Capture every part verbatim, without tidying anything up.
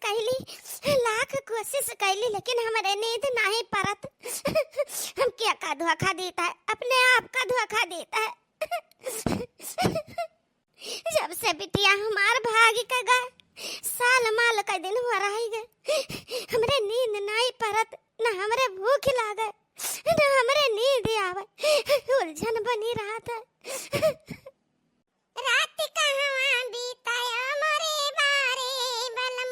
कैली, लाख कोशिश कैली, लेकिन हमरे नींद नाहीं परत। हमके का धोखा देता है, अपने आप का धोखा देता है। जब से बिटिया हमार भाग के गए, साल माल का दिन हो रही गए, हमरे नींद नाहीं परत, ना हमरे भूख लागे, ना हमरे नींद आवे, उलझन बनी रहत है। रात कहवा बीतायो मोरे बारे बलम,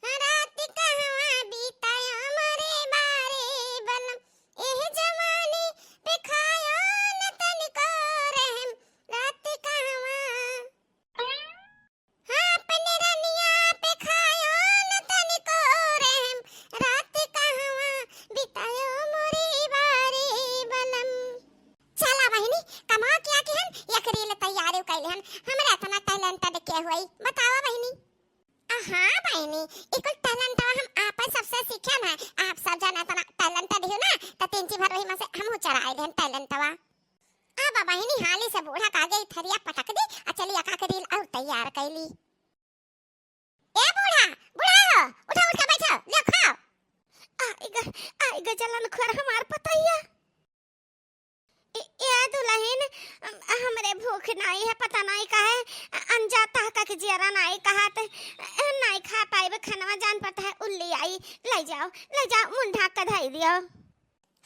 रात कहवा बीतायो मोरे बारे बलम, एह जवानी पे खायो न तनिको रहम, रात कहवा, हाँ, अपने रनिया पे खायो न तनिको रहम, रात कहवा बितायो मोरे बारे बलम। चला बहिनी, कमा किया कि हम एक reel तैयार कइले हन, हमरा इतना talented के होई, बतावा बहिनी। आ, हाँ बहिनी, ई कुल talent हम आप सबसे सीखे ना, आप सब जन इतना talented हो ना, त तीन ची भर वही में से हमहू चराए देन talent। अब बहिनी हाली से बूढ़ा का आगे ई थरिया पटक दी, आ चली एकाक reel और तैयार कैली। ए बूढ़ा, बूढ़ा हो, उठा, उठ के बैठो, ले खाओ। आइगा, आइगा जलन खोर हमार पतैया। ए, ए दुलहिन, अम, हमरे भूख नाई है, पता नाई काहे, अ, अनजाता है का कि जियरा नाई कहत, अ, नाई खा पाइब खनवा, जान पड़ता है उल्ली आई, ले जाओ, ले जाओ, मुंह ढाक के धई दियो।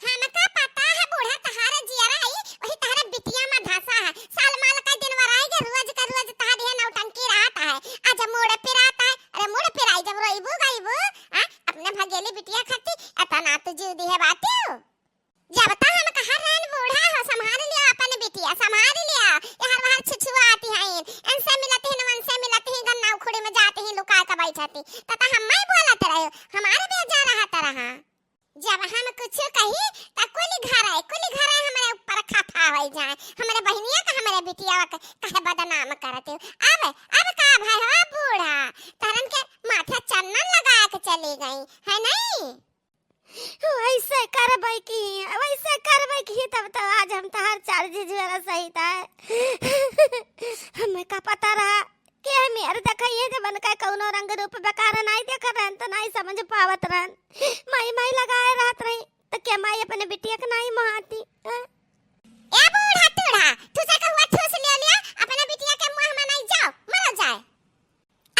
हमका पता है बूढ़ा, तहारा जियरा है, वही तहारा बिटिया में धंसा है। साल माल का दिन वराई के रोज का रोज तहार ये नौटंकी रहत है। आज मूड़ पिरात है, अरे मूड़ पिराई जब रोइबू गइबू, हाँ? अपने भगेली बिटिया खाती एतना तू जीव दिहे बाटियो। जब तक हम कहा रहन बूढ़ा हो, संभाल लियो अपन बिटिया, संभाल लियो। यहाँ वहाँ छुछुआती हैं, इनसे मिलती हैं, उनसे मिलती हैं, गन्ना उखड़ी में जाती हैं, लुका के बैठती। त, त हम नहीं बोलत रहे, हमारे बेजा रहत रहा। जब हम कुछ कही, त कुल घर है, कुल घर है, हमरे ऊपर खफा हो जाए, हमरे बहिनिया का, हमरे बिटिया का कहे बदनाम करते हो। अब, अब का भय हो बूढ़ा, तहरन के माथे चंदन लगा के चली गई, है नहीं? वैसे करबै की, वैसे करबै की, तब तो आज हम तहार चार झिझुअरा सहित आए। हमें का पता रहा कि हम यार देखइए जब उनका कौनो रंग रूप बेकार नाई देख रहन, तो नाई समझ पावत रहन। माई माई लगाए रहत रही, तो क्या माई अपने बिटिया के नाई मोहाती, हैं? ए बूढ़ा टूढ़ा, ठूसे का हुआ ठूस लिया लिया, अपने बिटिया के मुंह में नाई जाओ, मरो जाए।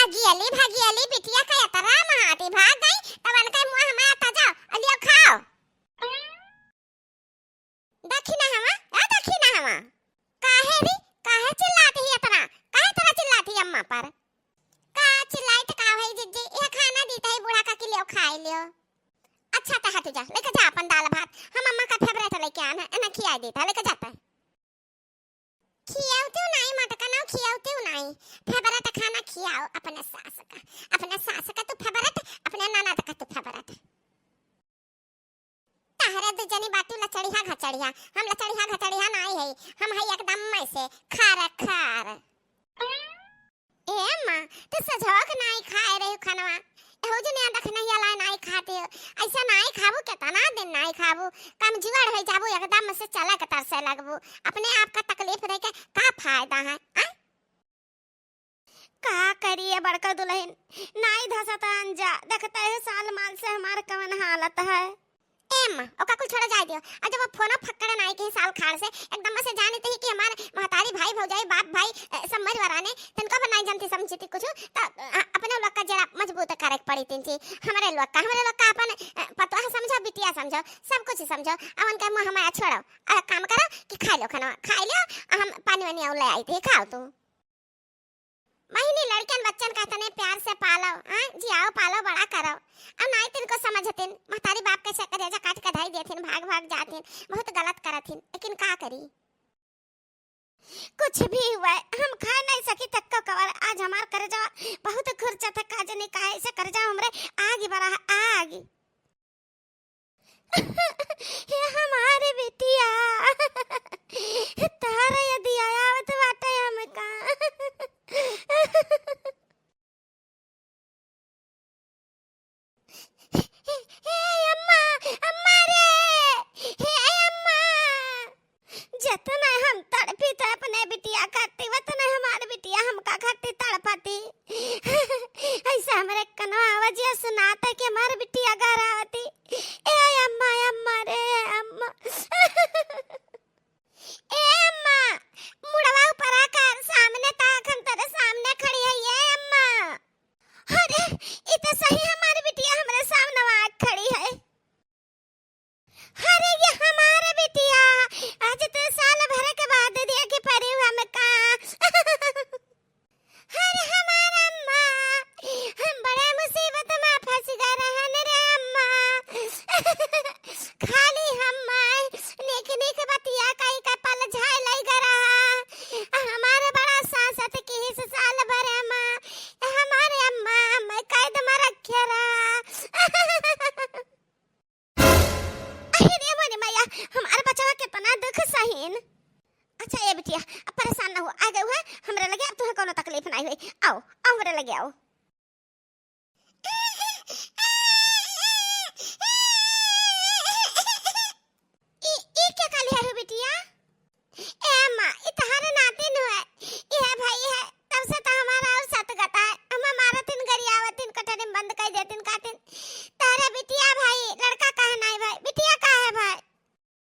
अगियली भगियली बिटिया का एतरा महाती भाग गई, तब उनके मुंह में आता जाओ, अलियो खाओ। देखी ना हवा, ए देखी ना हवा। काहे रे, काहे चिल्लाती है इतना? काहे इतना चिल्लाती है अम्मा पर? का चिल्लाई त का भाई जिज्जी, ये खाना दीता है बूढ़ा का कि लियो खाए लियो। अच्छा त हट जा, लेके जा अपन दाल भात, हम अम्मा का favourite लेके आना, इन्हें खिया देता, लेके जाता है। खियावते हो नाई मटकनो, खियावते हो नाई। Favourite खाना खियाओ अपने सास का, अपने सास का तू favourite, अपने ननद का तू favourite। तहरे दू जनी बाटू लचड़िया घचड़िया, हम लचड़िया घचड़िया नाई है, हम है एकदम में से खार खार। ए अम्मा, तू सजोक नाई खाए रही खनवा, एहू जने देखनहिया ला नाई खाते हो। ऐसा नाई खाबू, केतना दिन नाई खाबू, कमजोर हो जाबू, एकदम से चले के तरसे लगबू। अपने आप का तकलीफ रह के का फायदा है, आय? का करिए बड़का दुलहिन, नाई धसत अंजा, देखते है साल माल से हमार कवन हालत है। ए अम्मा, ओका कुल छोड़ा जाए दियो। आ जब वो फोनो फक्कड़े नाई के साल खाड़ से, एकदम से जाने ते ही कि हमार महतारी भाई भौजाई बाप भाई, अ, सब मर वराने, तनको पर नाई जानती समझती कुछ, त, अ, अपने लोग का जरा मजबूत करे के पड़ी तीन चीज। हमारे लोग का, हमारे लोग का अपन, अ, पतोह समझो, बिटिया समझो, सब कुछ समझो। अब उनका मुंह हमारा छोड़ो। और काम करो कि खा लो खाना, खा लो, आ हम पानी वानी और ले आई थे, खाओ तू। बहिनी, लड़कन बच्चन का तने प्यार से पालो, हाँ, जियाओ, पालो, बड़ा करो। अब नाई तिनको समझतिन, महतारी बाप कैसे करेजा काट के धई देथिन, भाग भाग जाथिन, बहुत गलत करथिन, लेकिन का करी? कुछ भी हुआ, हम खा नहीं सकी तक को कवर, आज हमार करेजा बहुत खुरचा था, का जने काहे से करेजा हमरे आग बरा है, आग। हे हमारे बिटिया, तारा यदि आवत बाटे हमका। हे अम्मा, अम्मा रे, हे अम्मा। जतना हम तड़पी त अपने बिटिया खाती, वतना हमार बिटिया हमका खाती तड़पती। ऐसा हमरे लगे आओ। ई, ई क्या काली है रे बिटिया? ए माँ, ई तहारे नातिन हुए। ई है भाई, ई है। तब से तो हमारा और सत गता है। हम मारतिन, गरियावतिन, कटरिन बंद कर देतिन, कातिन। तहरे बिटिया भाई, लड़का काहे नाई भाई? बिटिया काहे भाई?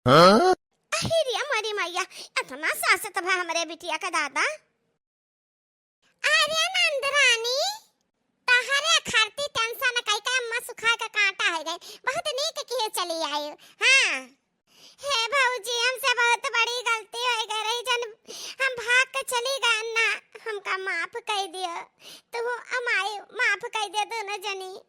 हाँ? अहि रे मोरी मैया, इतना सासत भा हमरे बिटिया का दादा। अरे नंदरानी, तहरे खातिर tension कई के अम्मा सुखा के कांटा होइ गई। बहुत नीक किहे चली आई। हाँ। हे भौजी, हमसे बहुत बड़ी गलती होइ गई रही, जन हम भाग के चली गए ना, हमका माफ कर दियो। तू अमाई माफ कर दियो दोनों जनी।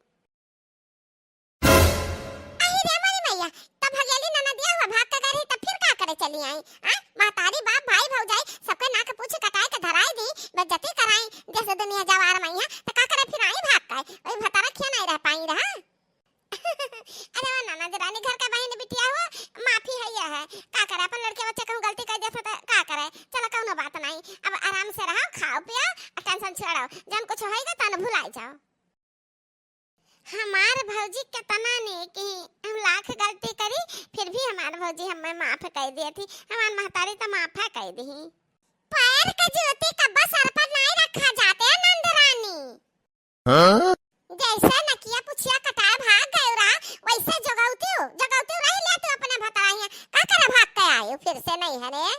अहि रे मोरी मैया, तब भगेली ननदिया हुआ भाग के गए रही, तब फिर का करे चली आई? आ? महतारी, बाप, भाई, भौजाई, सबके नाक पूछ कटाए के धराए दी, बेइज्जती कराई, जैसे दुनिया जवार में है, तो का करे फिर आई भाग के? वही भतारा खिया नहीं रह पाई रहा। अरे वो ननद रानी घर का बहन बिटिया हो, माफी है यह है, का करे अपन लड़के बच्चे कहूँ गलती कर देते तो का करे, चलो कौनो बात नहीं, अब आराम से रहो, खाओ पियो, tension छोड़ो, जन कुछ होएगा तन भुलाई जाओ। हमार भौजी कितना नेक ही, हम लाख गलती करी, फिर भी हमार भौजी हमें माफ कर दिए थी। हमार महतारी तो माफा कर दी। पैर के जूती कब्बो सर पर नहीं रखा जाते, नंद रानी। हाँ? जैसे नकिया पुछिया कटाए भाग गयो रहा, वैसे जगौतियो, जगौतियो रह लिया तू अपने भताइया। का करे भाग के आयो फिर से नहीं है रे?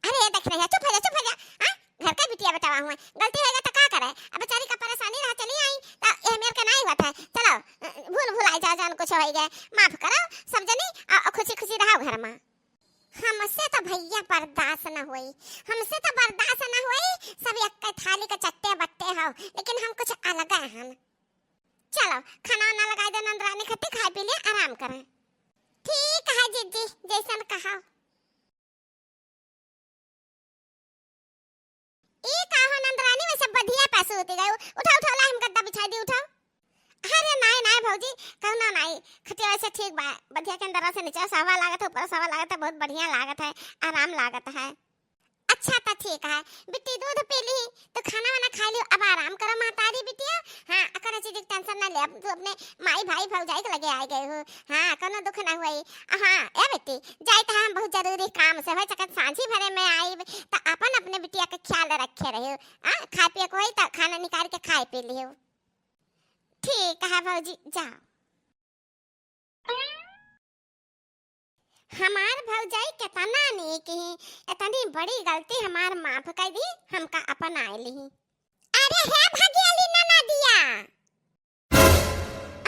अरे, देख रहे हैं, चुप हो जा, चुप हो जा। हाँ? घर का बिटिया बेटावा हुआ, गलती होएगा तो का करे? अब बेचारी का परेशानी रहा, चली आई, तो ये मेर के नहीं हुआ था। चलो, अ, भूल भुलाई जा, जान कुछ होई गए, माफ करो सब जनी, आ, आ, खुशी खुशी रहो घर में। हमसे तो भैया बर्दाश्त न होई, हमसे तो बर्दाश्त न होई, सब एक थाली के चट्टे बट्टे हो, लेकिन हम कुछ अलग हन। चलो, खाना वाना लगाई दे नंदरानी खत्ती, खाए पी ले, आराम करें। ठीक है जिज्जी, जैसन कहा। ई का हो नंदरानी, वैसे बधिया पे सूत गयो। उठाओ, उठाओ, ला हम गद्दा बिछाई दी, उठाओ। अरे नाई, नाई भौजी, कौनो नाई, खटिया वैसे ठीक बा। बधिया के अंदर से नीचे सावा लागत है, ऊपर सावा लागत है, बहुत बढ़िया लागत है, आराम लागत है। अच्छा तो ठीक है, बिट्टी दूध पी ली, तो खाना वाना खा लियो, अब आराम करो महतारी बिटिया। हाँ, अकर चीज की tension ना ले, अब तू अपने माई भाई भौजाई के लगे आ गए हो। हाँ, कोनो दुख ना हुई। हाँ, ए बेटी, जाइत है हम बहुत जरूरी काम से, होई सकत सांझी भरे में आइब, त अपन अपने बिटिया के ख्याल रखे रहियो। हाँ, खाए पिए के होई त खाना निकाल के खाए पी लियो। ठीक है भौजी, जाओ। हमार भौजाई केतना नीक ही, इतनी बड़ी गलती हमार माफ कर दी, हमका अपनाए ली। अरे हे भगेली ननदिया।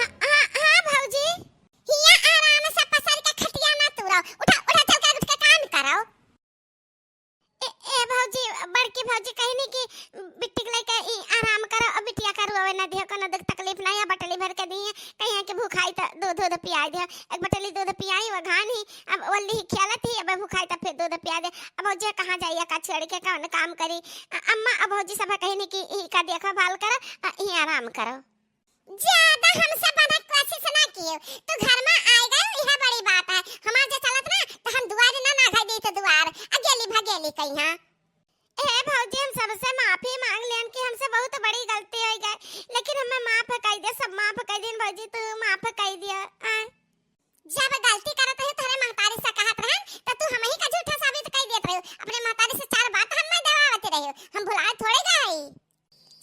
आ, आ, हाँ भौजी। हिया आराम से पसर के खटिया ना तूरो। उठा, उठा, चल के उठ के काम करो। ए, ए भौजी, बड़की भौजी कहनी कि बिट्टी के लइके ई आराम करो, अब बिटिया का रोवे ना दियो, कोनो दुख तकलीफ ना है, बटली भर के दिए, कहीं कि भूखाई त दूध, दूध पियाई दियो, एक बटली दूध पियाई, वो घान ही, अब वल्ली ही खियालत ही, अब भूखाई त फिर दूध पिया दे। अब भौजी कहाँ जाइए, का छोड़ के कौन काम करी? अ-, अम्मा, अब भौजी सब कहनी कि ई का देखभाल करो, अ, ई आराम करो। ज्यादा हमसे बने कोशिश ना कियो, तू घर में आए गए, यह बड़ी बात है। हमार जे चलत ना, तो हम दुआर ना, ना खाई दी तो दुआर, अगेली भगेली कहीं। ए भौजी, हम सबसे माफी मांग लेन कि हमसे बहुत बड़ी गलती हो गई, लेकिन हमें माफ कर दे, सब माफ कर दीन भौजी, तू माफ कर दिया। आ। जब गलती करत रही, तोहरे महतारी से कहत रहन, तो तू हमही का झूठा साबित कर देत रही। अपने महतारी से चार बात हम में दबावत रही, हम भुलाए थोड़े गई।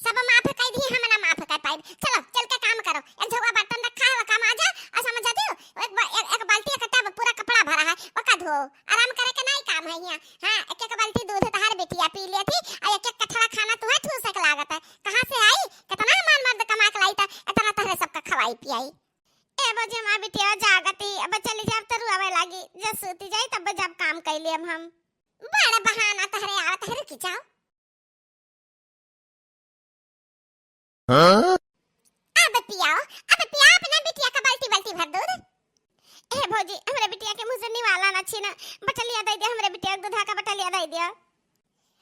सब माफ कर दी, हम ना माफ कर पाइब। चलो, चल के काम करो। एक झोंका बर्तन रखा है, वो काम आ जा, और समझ जाती हो? एक बा-, एक, एक बाल्टी, एक टब, पूरा कपड़ा भरा है, वो का धो। आराम करे के नहीं काम है यहाँ। हाँ, एक एक बाल्टी दूध तहार बिटिया पी लेती, और एक एक कठरा खाना तुम्हें ठूसे के लागत है। कहाँ से आई? कितना हमार मर्द कमा के लाई था, इतना तहरे सबका खवाई पियाई। ए बजे माँ बिटिया जागती, अब चली जाब तो रुआवे लागी, जब सूती जाई तब जब काम कर लेब हम। बड़ा बहाना तहरे आवत है, रुकी जाओ। हाँ? अब पियाओ, अब पिया अपने बिटिया का बाल्टी बाल्टी भर दूध। ए भौजी, हमरे बिटिया के मुँह से निवाला ना छीना, बटलिया दे दे हमरे बिटिया के, दूधा का बटलिया दे दे।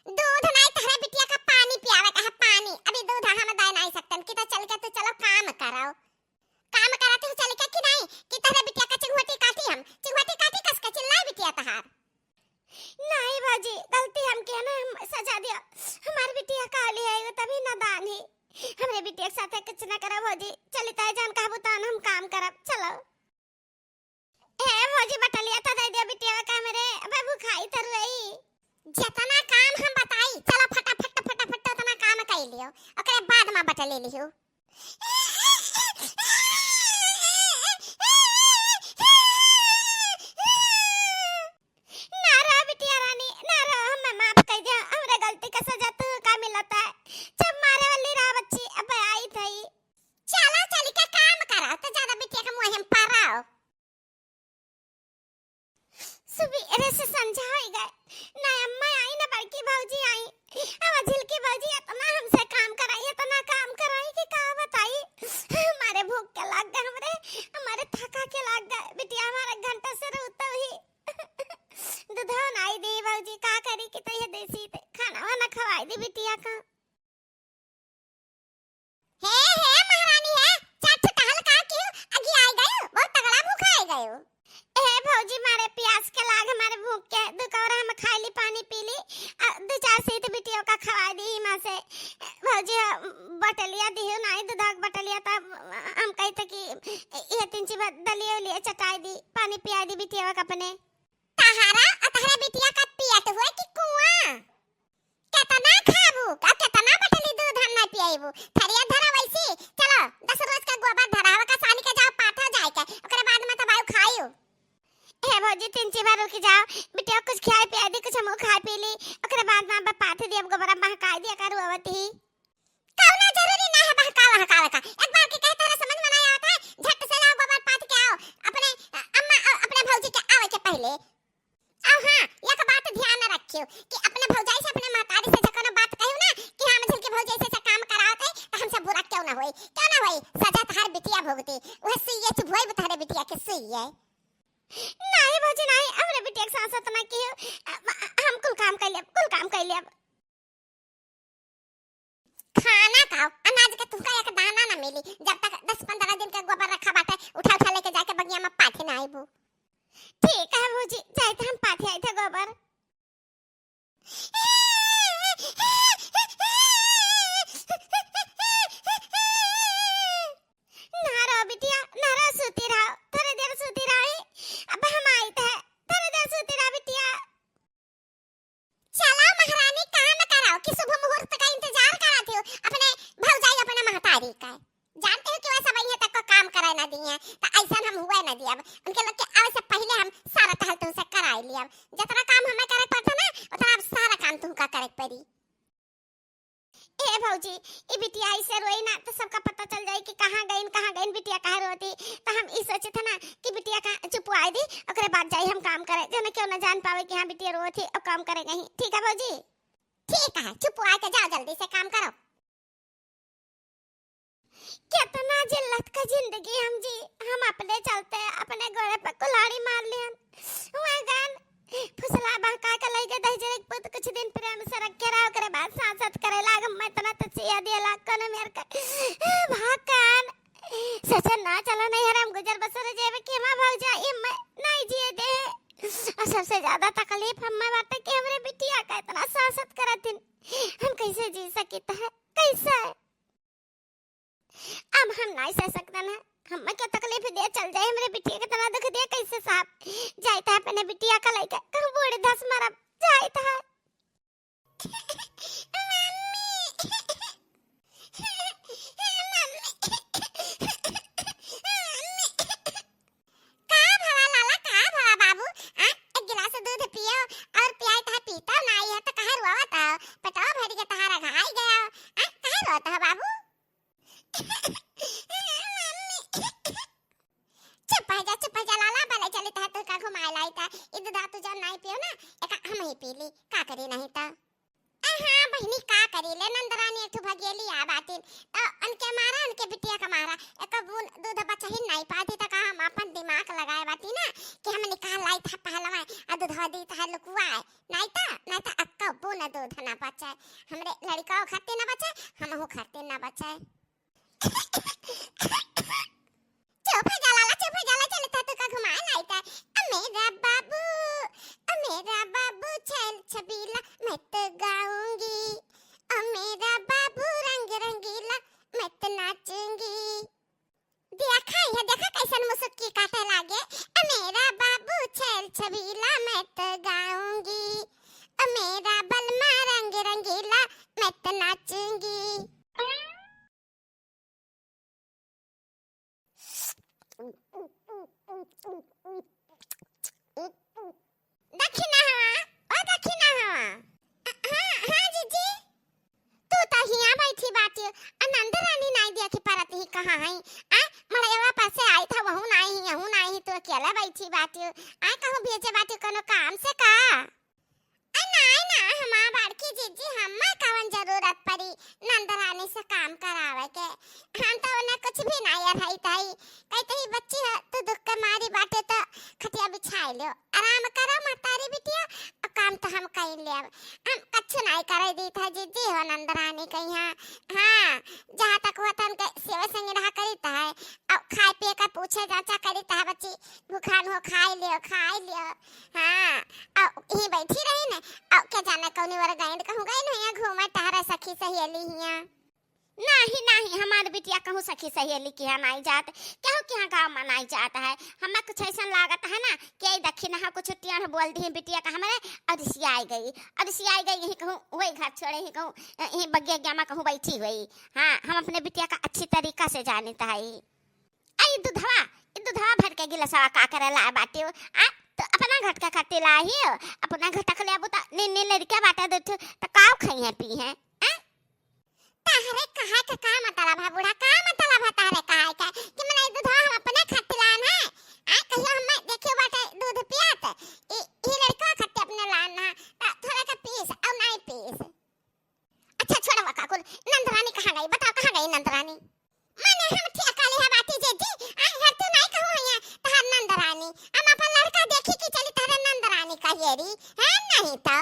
दूध नहीं, तहरे बिटिया का पानी पियावे का है, पानी। अभी दूध हम दे नहीं सकतन कि तो चल के तू चलो काम करो। काम करत हो चल के कि नहीं, कि तहरे बिटिया का चिंगुटी काटी हम, चिंगुटी काटी कस के चिल्लाई बिटिया तहार। नहीं भौजी, गलती हम किया ना, हम सजा दिया। हमार बिटिया काली है, वो तभी नादान है। हमरे बिटिया के साथे कुछ ना करा भौजी, चली ताई जौन कहबू तौन हम काम करब, चलो। हे भौजी, बटलिया त दे दे बिटिया का हमरे, अबे भुखाई त रुई। जितना काम हम बताई, चलो फटाफट, फटाफट उतना काम कइ लियो, ओकरे बाद मा बटली लियो। ना रो बिटिया रानी, ना रो, हमें माफ कइ दिया, हमरे गलती का सजा तू का मिलता है। जब मारे वाली रहा बच्ची, अब आई थई। चलो, चली के काम करो, तो ज्यादा बिटिया के मुँह में पड़ो। सुबेरे से संझा होइ गए, ना अम्मा आई, ना बड़की भौजी आई। अब झिलकी भौजी इतना हमसे काम कराई, इतना काम कराई कि का बताई। हमारे भूख के लाग गए हमरे, हमारे थका के लाग गए। बिटिया हमारा घंटा से रोता ही। दूधवा नाई दी भौजी, का करी कि तो ये देसी ते खाना वाना खवाई दी बिटिया का। हे, हे, महारानी हे, चार ठे टहल का किहू अगियाई गयू, बहुत तगड़ा भूखाई गयू। ए भौजी, मारे प्यास के लाग, मारे भूख के, दू कौरा हम खाई ली, पानी पी ली, आ, दू चार सीत बिटियों का खवाई दी माँ से। भौजी, बटलिया दिहू नाई, दूधा के बटलिया, तब हम कही थे कि ये तीन चीज दलिया उलिया चटाई दी, पानी पियाई दी बिटियों का अपने। तहारा आ तहरे बिटिया का पियत हुए कि कुआं? केतना खाबू? का केतना बटली दूध हम ना पियाइबू? थरिया धरा वैसी। चलो, दस रोज का गोबर धरा, हवा का सानी के जाओ पाथा जाए के, ओकरे बाद में तब आयु खायू। हे भौजी, तीन चीबा रुक जाओ, बिटिया कुछ खियाई पियाई दी, कुछ हमहू खाई पी ली, ओकरे बाद में अब पाथ दियब, गोबरा महकाई दिया करू अवत ही। कौनो जरूरी ना है बहका वहकावे का। एक बार के कहे तोहरा समझ में ना आवत है, झट से जाओ गोबर पाथ के आओ, अपने, अ, अम्मा, अ, अपने भौजी के आवे के पहले। अब हाँ, एक बात ध्यान रखियो कि अपने भौजाई से, अपने महतारी से जब कोनो बात कहियो ना कि हाँ, मझिल के भौजाई से, से काम करावत है, तो हमसे बुरा क्यों ना होई, क्यों ना होई, सजा तहार बिटिया भुगती, वह सुइये चुभोई तहरे बिटिया के सुइये। नहीं भौजी नहीं, हमरे बिटिया के साथ साथ ना कियो, अ, अ, हम कुल काम कर लेब, कुल काम कर लेब। खाना खाओ, अनाज के तुमका एक दाना ना मिली, जब तक दस पन्द्रह दिन के गोबर रखा बाटे, उठा उठा लेके जाके बगिया में पाथे ना आइबू। ठीक है भौजी, जाइत हम पाथे आइत है गोबर। ना रो बिटिया, ना रो, सूती रहो, थोड़ी देर सूती रहो, अब हम आइत है, थोड़ी देर सूती रहो बिटिया। चला महारानी, काम कराओ कि शुभ मुहूर्त का इंतजार करत हो अपने भौजाई, अपने महतारी का। जानते हो कि वह सब यहाँ तक को काम करे ना दिए, तो ऐसा हम हुए ना दियब। उनके लोग के आवे से पहले हम सारा टहल तुमसे कराई लियब। जितना काम हमें करे पड़ता ना, उतना अब सारा काम तुमका करे पड़ी। ए भौजी, ई बिटिया ऐसे रोई ना, तो सबका पता चल जाई कि कहाँ गईन, कहाँ गईन, बिटिया काहे रोती। तो हम ई सोचे थे ना कि बिटिया का चुपवाई दी, ओकरे बाद जाई हम काम करे, जो ना क्यों ना जान पावे कि हाँ, बिटिया रोत ही और काम करे गई। ठीक है भौजी? ठीक है, चुपवा के जाओ, जल्दी से काम करो। कितना जिल्लत का जिंदगी हम जी, हम अपने चलते अपने गोड़े पर कुल्हाड़ी मार लियन। वह गन फुसला बहका के लइके दहिजरे के पुत कुछ दिन प्रेम से रखे रहा, ओकरे बाद सांसत करे लाग, मैं इतना तसिया दिए लाग, कोनो मेर का भाकन। सचन ना चलो नहीं हराम गुजर बसर जेबे कि हमार भौजाई मैं नहीं जिए दे। और सबसे ज्यादा तकलीफ हमें बाटे कि हमरे बिटिया का इतना सांसत करत दिन, हम कैसे जी सकित है, कैसे? अब हम नाई सह सकतन है। हमें क्या तकलीफ दे चल जाए, हमरे बिटिया के तना दुख दे, कैसे साहब? जाइत है अपने बिटिया का लइके, कहूँ बूढ़ धस मरब, जाइत है। मम्मी, मम्मी, मम्मी। का भवा लाला, का भवा बाबू? आ, एक गिलास दूध पियो और पियाई तहा पीतो नाई है तो काहे रोवत हो? पेटवा भर के तहारा घाई गया। आ, काहे रोवत हो बाबू? मम्मी। चुप हो जा, चुप हो जा लाला, भले चली तहा तुका घुमाए लाई ता। ई दूध तू जब नाई पियो ना, एका हम ही पी ली, का करी नहीं तो। ए हाँ बहिनी, का करी ले, नंदरानी एक ठो भगेली आ बातिन, तो उनके मारा, उनके बिटिया का मारा, एक बून दूध बचही नाई पाती, तो का हम अपन दिमाग लगाए बाती ना कि हम निकाल लाई था पहलवा, आ दूधवा दी था लुकुआ, नाई तो, नाई तो अक्का बून दूध ना बचे, हमरे लड़का खातिर ना बचे, हमहू खातिर ना बचे। चुप हो जा लाला, चुप हो जा लाला, चल तो तुका घुमाए लाई ता। ओ मेरा बाबू, ओ मेरा बाबू छैल छबीला, मैं तो गाऊंगी। ओ मेरा बाबू रंग रंगीला, मैं तो नाचूंगी। देखा, यह देखा कैसन मुसुक्की काटे लागे। ए मेरा बाबू छैल छबीला, मैं तो गाऊंगी। ए मेरा बलमा रंग रंगीला, मैं तो नाचूंगी। दखिनहवा, ओ दखिनहवा। हाँ, हाँ जीजी। तू तो हियाँ बैठी बाटिउ, आ नंद रानी नाई देखी परत ही कहाँ है? आ, मड़वा पर से आई था, वहू नाई ही, यहू नाई ही, तू अकेला बैठी बाटिउ। आ, कहूँ भेजे बाटिउ कोनो काम से का? आ, नाई ना, हमार बड़की जीजी, हम्मा कवन जरूरत पड़ी नंद रानी से काम करावे के? हम तो उन्हें कुछ भी नाई अढ़ाई ताई। कहते ही बच्ची हो, तू दुख के मारी बाटे तो खटिया बिछाई लो। आराम करो महतारी बिटिया, और काम तो हम कई लेब। हम कछु नाई करे दीत है जीजी हो नंद रानी के यहाँ। हाँ, जहाँ तक हुआ था उनके सेवा संग रहा करीत है, और खाए पिए का पूछे जांचा करीत है बच्ची, भूखान हो खाई लियो, खाई लियो। हाँ, और यहीं बैठी रही ने, और क्या जाने कौनी वर गई, कहूँ गई नहीं है घूमे टहरे सखी सहेली हियाँ। नाही, नाही, हमार बिटिया कहूँ सखी सहेली के यहाँ नाई जात, केहू के यहाँ गाँव में नाई जात है। हमें कुछ ऐसा लागत है ना कि आई दखिनहा कुछ टेढ़ बोल दी बिटिया का हमरे, और रिसियाई गई, और रिसियाई गई, यहीं कहूँ वही घर छोड़े, यहीं कहूँ, यहीं बगिया मा कहूँ बैठी हुई। हाँ, हम अपने बिटिया का अच्छी तरीका से जानित है। आई दुधवा, ई दुधवा भर के गिलासवा का करे लाए बाटिउ? आ, तो अपना घट के खातिर लाहिउ, अपना घटक लेबू तो नीन नीन लड़के बाटे दे ठू, तो काव खइहे पीहे? आ? तहरे कहे के का मतलब है बूढ़ा? का मतलब है तहरे कहे के कि मने ई दुधवा हम अपने खातिर लान है? आ, कहियो हमें देखियो बाटे दूध पियत, ई, ई लड़का खातिर अपने लान है, तो थोड़ा का पीस, और नहीं पीस। अच्छा छोड़वा काकुल, नंद रानी कहाँ गई? बताओ कहाँ गई नंद रानी? माने हम ठेका लिहा बाटी जे जी, आ घर तू नहीं कहू है तहार नंद रानी। हम अपन लड़का देखी कि चली तहरे नंद रानी कहिए री, है नहीं तो।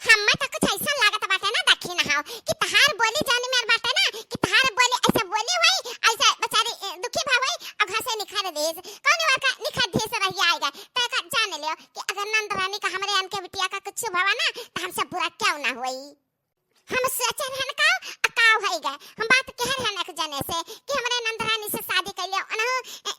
हम्मे तो कुछ ऐसा लागत बाटे ना दखिनहा कि तहार बोली जानी मेर बाटे ना कि तहार बोली ऐसे बोली हुई, ऐसे बेचारी, ए, दुखी भा हुई और घर से निखर देस। कौन वर का निखर देस रही आएगा? तो का जान लियो कि अगर नंद रानी का हमरे अन के बिटिया का कुछ भवा ना तो हमसे बुरा क्यों ना हुई। हम सोचे रहन का, आ का होई गए? हम बात कह रहन एक जने से कि हमरे नंद रानी से शादी कर लियो, उन्हों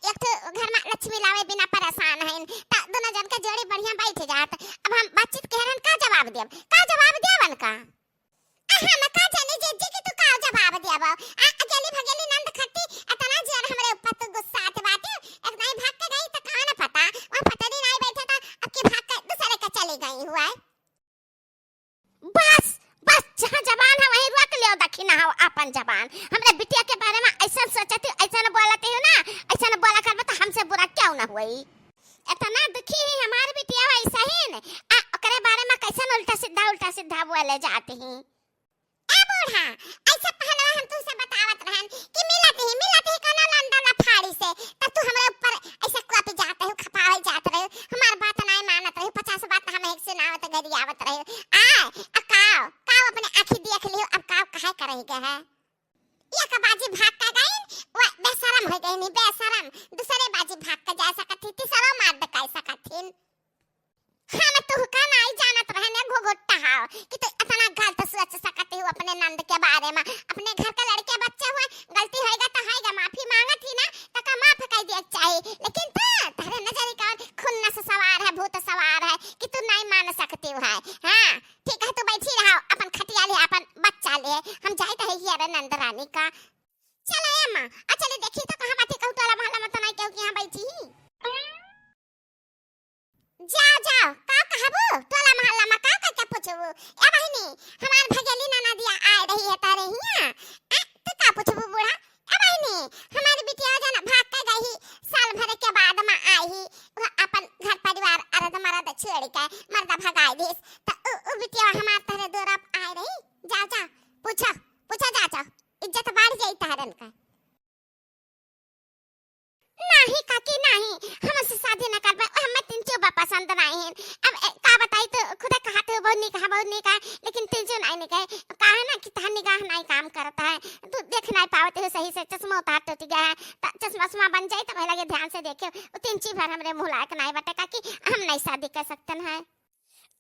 एक ठो घर में लक्ष्मी लावे बिना परेशान हइन, त दोनों जन के जोड़ी बढ़िया बैठ जात। अब हम बातचीत कह रहन का जवाब देब? का जवाब देब उनका? आ हम का जानी जीजी कि तू का जवाब देब? आ अकेली भगेली नंद खट्टी इतना जोर हमरे ऊपर तू गुस्सा आते बाटे, एक नहीं भाग के गई त कहाँ न पता, वहाँ पता नहीं नहीं बैठा था, अब के भाग के दूसरे के चली गई हुआ है। बस, बस, जहाँ जबान है वहीं रोक लियो दखिनहा, अपन जबान। हमरे बिटिया के बारे में ऐसा सोचती, ऐसा न बोलती हो ना, ऐसा न बोला करबे तो हमसे बुरा क्यों ना हुई। इतना दुखी है हमार बिटिया वैसा ही न, आ ओकरे बारे में कैसन उल्टा सीधा, उल्टा सीधा बोले जाती हैं। ए बूढ़ा, ऐसे पहलवा हम तुमसे बतावत रहन कि मिलत ही, मिलत ही कोनो लंडा लफाड़ी से, तब तू हमरे ऊपर ऐसे कूपी जात रहे हो, खपावे जात रहे हो, हमार बात नाय मानत रहे हो, पचास बात हम एक सुनावत गरियावत रहे हो। आय, आ काव, काव अपने आँखी देख लियो, अब काव काहे करही के है? एक बाजी भाग के गईन, वो बेशरम हो गईन, बेशरम। दूसरे बाजी भाग के जा सकत ही, तीसरो मार दकाई सकत हिन। हम तुहका नाई जानत रहन ए घुघुट्टा हाव कि तू इतना गलत सोच सकत हो अपने नंद के बारे में। अपने घर के लड़के बच्चे हुए, गलती होएगा तो होएगा, माफी मांगत ही ना, तो का माफ कर दिया चाही। लेकिन तू, तहरे नजर का खून से सवार है, भूत सवार है कि तू नहीं मान सकती है। हाँ, ठीक है, तू बैठी रहो अपन खटिया ले, अपन बच्चा ले, हम जाइत है हियरे नंद रानी का। चलो ए माँ, आ चले देखी तो कहाँ बाटी कहू टोला मोहल्ला में तो नहीं केहू के यहाँ बैठी ही। जाओ, जाओ, का कहबू? टोला मोहल्ला में का कह के पूछबू? ए बहिनी, हमार भगेली ननदिया आए रही है तारे हियाँ। आ, तू का पूछबू बूढ़ा? ए बहिनी, हमारी बिटिया जना भाग के गई, साल भर के बाद में आई, वो अपन घर परिवार अरद मरद छोड़ के मर्दा भगाई दिस। त उ, उ बिटिया हमार तहरे द्वारा आए रही। जाओ, जाओ, पूछो, पूछो, जाओ, जाओ, इज्जत बढ़ जाई तहरन का। नाही काकी, नाही, हमसे शादी न करबे, हमें तीन चुबा पसंद नाही है। अब, ए, का बताई, तो खुदे कहत हो, बहुत नीक है, बहुत नीक है, लेकिन तीन चु नाही निक है। का है ना कि तहार निगाह नाही काम करता है, तू देख नाही पावत हो सही से, चश्मा उतार टूट गया है, त चश्मा उश्मा बन जाई, तब लगे ध्यान से देखे, वो तीन चु भर हमरे मुँह लायक नाही बटे काकी, हम नाही शादी कर सकतन है।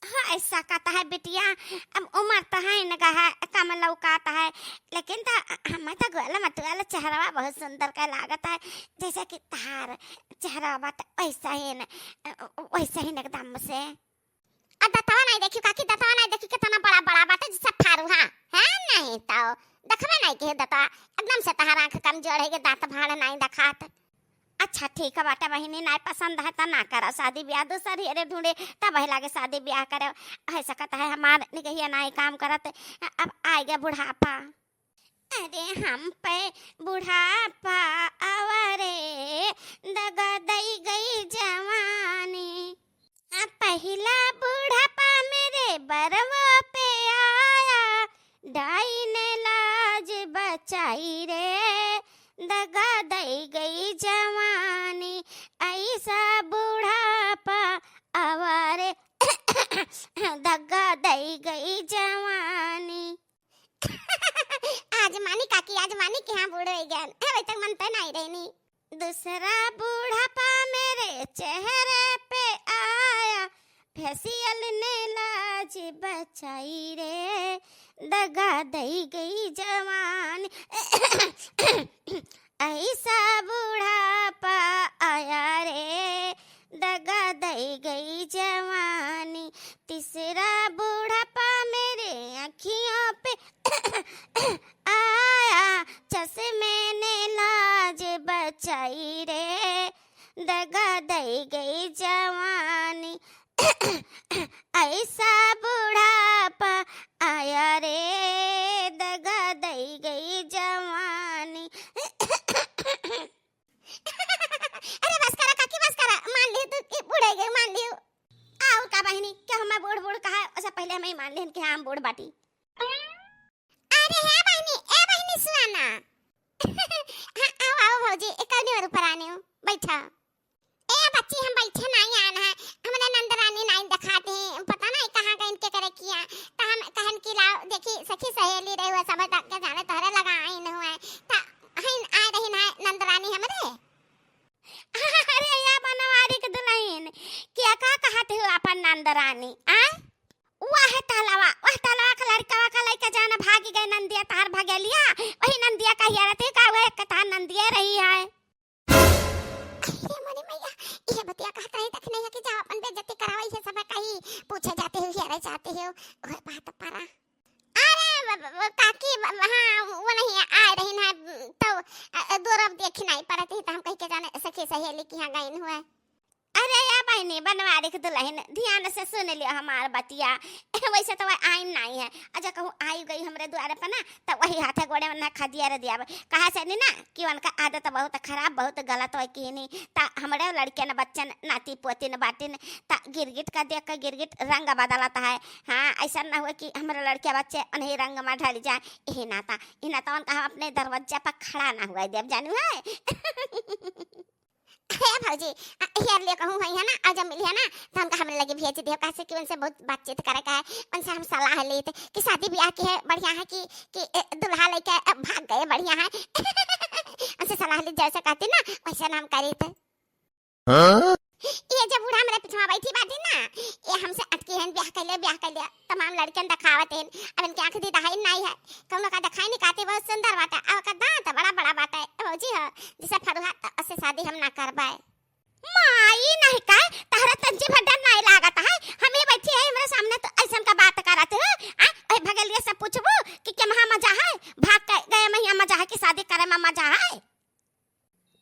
हाँ, ऐसा कहता है बिटिया, अब उम्र तो है न गा है, कम लौकात है, लेकिन तो हमें तो गोल मटोल चेहरवा बहुत सुंदर का लागत है, जैसे कि तहार चेहरा बाटे वैसा ही न, वैसा ही न एकदम से। आ दतवा नहीं देखी काकी, दतवा नहीं देखी कितना बड़ा बड़ा बाटे जैसे फारू, हाँ, है नहीं तो देखबे नहीं के दतवा, एकदम से तहार आँख कमजोर है के दाँत भाड़ नहीं देखात। अच्छा ठीक है बाटे बहिनी, नाय पसंद है त ना करा शादी ब्याह, दूसर हेरे ढूंढे तब वही लागे शादी ब्याह करे। है सकत है हमार निगहिया नाय काम करत, अब आएगा बुढ़ापा। अरे हम पे बुढ़ापा आवा रे, दगा दई गई जवानी। आ पहिला बुढ़ापा मेरे बरवा पे आया, डाइन लाज बचाई रे, दगा दई गई जवानी। ऐसा बुढ़ापा आवा रे, दगा दई गई जवानी। आज मानी काकी, आज मानी कि हाँ बूढ़ हो गया, अबे तक मन पे नहीं रहनी। दूसरा बुढ़ापा मेरे चेहरे पे आया, फेशियल ने लाज बचाई रे, दगा दई गई जवानी। ऐसा बुढ़ापा आया रे, दगा दई गई जवानी। तीसरा बुढ़ापा मेरे आँखियों पे आया, चश्मे ने लाज बचाई रे, दगा दई गई जवानी। ऐसा बुढ़ापा आया रे, दगा दई गई जवानी। अरे बस करा काकी, बस करा, मान लियो तू कि बूढ़ हो गई, मान लियो। आउ का बहिनी, के हमें बूढ़ बूढ़ कहा, ओसे पहिले हमें मान लेहन कि हाँ, हम बूढ़ बाटी। अरे हे बहिनी, ए बहिनी सुना ना। हाँ, आओ, आओ भौजी, ए कौनी ओर ऊपर आने हो, बैठा। ए बच्ची, हम बैठे नहीं आन है, हमने नंद रानी नहीं दिखाते हैं, पता नहीं कहाँ गए इनके करे किया। तो हम कहन कि लाओ, देखी सखी सहेली रहे हुए सब तक के जाने तोहरे लगा आइन हुए। तो हइन आए रही ना नंद रानी हमरे। अरे या बनवारी के दुल्हन, क्या का कहत हो अपन नंद रानी, आ? वह तलवा, वह तलवा का लड़कवा का लइका जाना भागी गए नंदिया तहार भगेलिया, वही नंदिया का हिया रहते का वह कथा नंदिया रही है। अरे मोरी मैया, ये बतिया कहत रही तखने है कि जाओ अपन बेइज्जती करावा, ये सब कहीं पूछे जाते हो, हियरे जाते हो, ओए बात पारा। अरे ब-, ब-, ब-, काकी, ब-, ब-, हाँ, वो नहीं आए रही ना, तो, अ, अ, दूर अब देखी नहीं पड़ती, तो हम कह के जाने सखी सहेली की यहाँ गई हुए। अरे या बहिनी, बनवारी के दुल्हन, ध्यान से सुन लियो हमार बतिया। वैसे तो वह आइन नहीं है, अजा कहूँ आई गई हमरे द्वारे पर ना, तो वही हाथे गोड़े में ना खदिया रे दिया। कहा से नहीं ना कि उनका आदत बहुत खराब, बहुत गलत होय कि नहीं, ता हमरे लड़के न बच्चन, नाती पोती न बाटिन, ता गिरगिट का देख के गिरगिट रंग बदलत है। हाँ, ऐसा ना हुए कि हमरे लड़के बच्चे उन्हीं रंग में ढल जाए। यही नाता, यही नाता उनका हम अपने दरवाजा पर खड़ा ना हुआ देब, जानू है। हे भौजी, अ, हेर ले कहूँ है ना, और जब मिली है ना, तो हमका हमरे लगे भेज दियो, काहे से कि उनसे बहुत बातचीत करे का है, उनसे हम सलाह लेत कि शादी ब्याह की है, बढ़िया है कि, कि, ए, दुल्हा लेके, अ, भाग गए, बढ़िया है। उनसे सलाह लेत, जैसे कहती ना, वैसे नाम करीत। हाँ? ये जब बूढ़ा मेरे पिछवा बैठी बाटी ना, ये हमसे अटकी हैं, ब्याह कर ले, ब्याह कर ले, तमाम लड़कन दिखावत हैं, अब इनके आँख दी दहाई नहीं है, कौनो का दिखाई नहीं काती, बहुत सुंदर बाटे, और का दांत बड़ा बड़ा बाटे, भौजी हो, जिसे फरुहा, तो उससे शादी हम ना करबाए। माई नहीं का, तहरा तंची भर डर नहीं लागत है। हम ही बैठी है, हमरे सामने तो ऐसन का बात करत हो। आ, ओए भगेलिया से पूछबू कि के महा मजा है, भाग के गए महिया मजा है कि शादी करे में मजा है?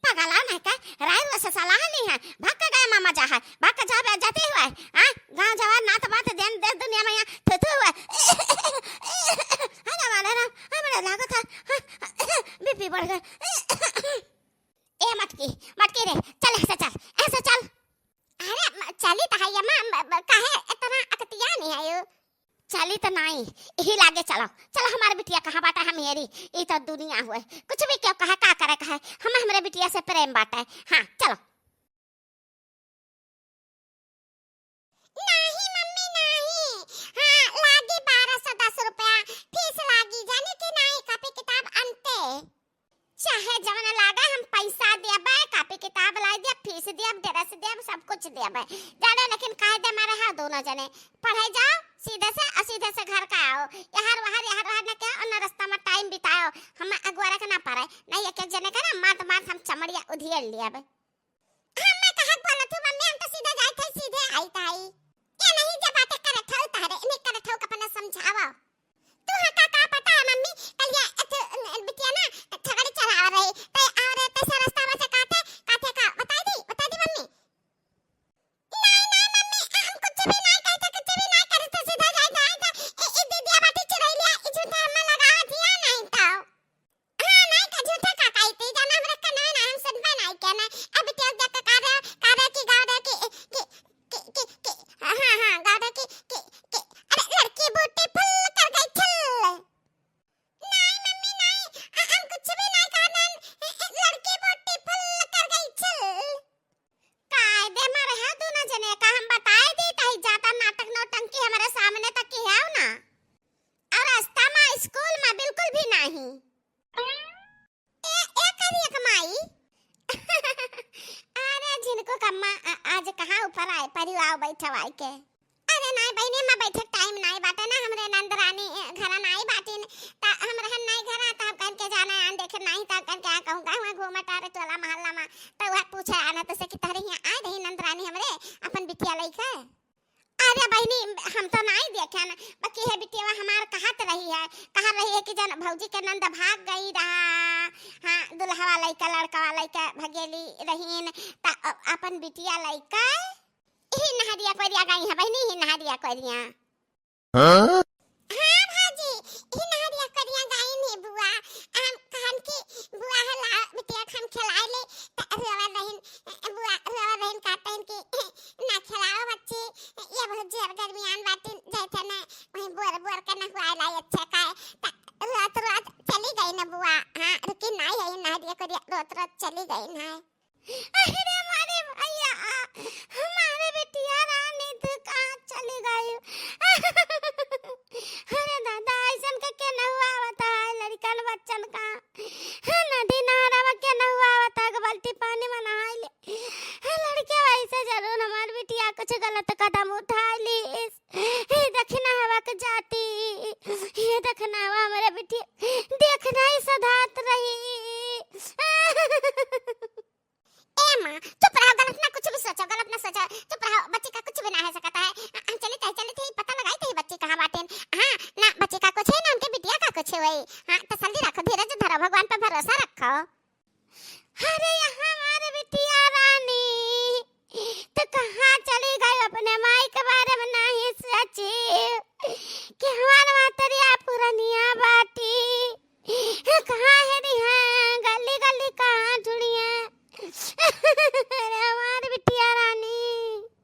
पगला नहीं का, राय से सलाह नहीं है, भाग के गए में मजा है, भाग के जाबे जाती हुआ है। आ, गाँव जवान नात बात देन देश दुनिया में यहाँ थू थू हुआ है। अरे वाले राम, हमरे लागत है, हाँ, बीपी बढ़ गए। ए मटकी, मटकी रे, चल ऐसे चल, ऐसे चल। अरे म-, चली त है ये माँ, म-, म-, काहे इतना अकतिया नहीं है यू? चली त नहीं, यही लागे चलो, चलो हमारे बिटिया कहाँ बाटा हम हेरी, ई तो दुनिया हुए, कुछ भी क्यों कहा, का करे कहे, हम हमरे बिटिया से प्रेम बाटा है, हाँ चलो। नाही मम्मी नाही, हाँ लागी बारह सौ दस रुपया फीस लागी, जाने के नाही कॉपी किताब अनते। चाहे जवन लागे, हम पैसा देबे, कापी किताब लाई देब, फीस देब, ड्रेस देब, सब कुछ देबे। जाने लेकिन कायदे में रहा दोनों जने। पढ़े जाओ सीधे से, और सीधे से घर का आओ। यहर वहर, यहर वहर न कहो, और न रास्ता में टाइम बिताओ। हम अगुआरे के ना पड़े, नहीं एक एक जने के ना मात मात हम चमड़िया उधियर लेबे। हम मैं कहा बोलत हूँ मम्मी, हम तो सीधा जाए थे, सीधे आई ताई। ये नहीं जब बातें करत हो तहरे, इन्हें करत हो अपना समझावा। तू हका का पता है मम्मी, कल ये अथ-, बिटिया ना छगड़ी चलावा रही, ते और तैसे रास्ता में से काथे, काथे का, बताई दी, बताई दी मम्मी। नहीं, नहीं मम्मी, हम कुछ भी नहीं कहते, कुछ भी नहीं करते, सीधा जाए थे, आए थे। ए, ए दीदिया बाटी चुरैलिया, ई झूठा हमें लगावत हिया नहीं तो। हाँ, नहीं का झूठा का कही थी, जाना हमरा कनाए ना, हम सुनबे नहीं के ना। अब तेज देख के का रे, का रे की गाँव रे की, की, की, की, की, हाँ, हाँ, हाँ, गाँव रे की, की, की, अरे लड़की ब्यूटीफुल कर गई छिल। नहीं मम्मी, नहीं, ह-, हम कुछ भी नहीं कहन, ए, ए, लड़की ब्यूटीफुल कर गई छिल। कायदे में रहे दोनों जने का, हम बताए दी तही ज्यादा नाटक नौटंकी हमारे सामने तक की है ना। और रास्ता में, स्कूल में बिल्कुल भी नहीं। ए, ए करिया कमाई। अरे झिनको कम्मा, आ-, आज कहाँ ऊपर आए, परिवार बैठवाई के। अरे नाई बहिनी, मैं बैठे टाइम नाई बाटे ना, हमरे नंद रानी, ए, घरा नाई बाटिन, त हम रहन नाई घरा, त हम कहन के जाना आन देखे नाई, त हम कहन के आ कहूँ, कहूँ घूमत आ रे टोला मोहल्ला में, त वह पूछे आना तो से कि तहरे यहाँ आए रही नंद रानी हमरे, अपन बिटिया लइके। अरे बहिनी, हम तो नाई देखे ना, बाकी है बिटिया हमार कहत रही है, कहा रही है कि जन भौजी के नंद भाग गई रहा, हाँ, दुल्हवा लइका, लड़कवा लइका भगेली रहीन, त अ-, अपन बिटिया लइका ही नहरिया कोरिया गई है बहिनी, ही नहरिया कोरिया। हाँ? हाँ भौजी, ही नहरिया कोरिया गई है बुआ। हम कहन कि बुआ हला बिटिया हम खिलाए ले, त रोवा रहीन, बुआ रोवा रहीन कहते हैं कि ना खिलाओ बच्ची, ये भौजी अब दरमियान बाटिन, जैसे न वहीं बोर बोर के नहवाए लाई अच्छा का, त रोत रोत चली गई न बुआ। हाँ, रुकी नाई है नहरिया कोरिया, रोत रोत चली गई ना। अरे मारे भैया, हमारे बिटिया रानी तू कहाँ चली गई? अरे दादा, ऐसन के के नहवावत है लड़कन बच्चन का? नदी नहरवा के नहवावत है, बाल्टी पानी में नहाई ले। लड़के वैसे जरूर हमार बिटिया कुछ गलत कदम उठा लीस। हे दखिनहवा के जाति, हे दखिनहवा हमरे बिटिया, देख नहीं सधात रही। ए माँ, चुप रहो, गलत ना कुछ भी सोचो, गलत ना सोचो, चुप रहो, बच्ची का कुछ भी ना हो सकता है। आ, आ, चली तही, चली तही, पता लगाई तही बच्ची कहाँ बाटेन। हाँ, ना बच्ची का कुछ है, ना उनके बिटिया का कुछ है। हाँ, तसल्ली रखो, धीरज धरो, भगवान पे भरोसा रखो। अरे यहाँ हमारे बिटिया रानी, तो कहाँ चली गई, अपने माई के बारे में नहीं सोची कि हमार मातरिया पुरनिया बाटी, कहाँ है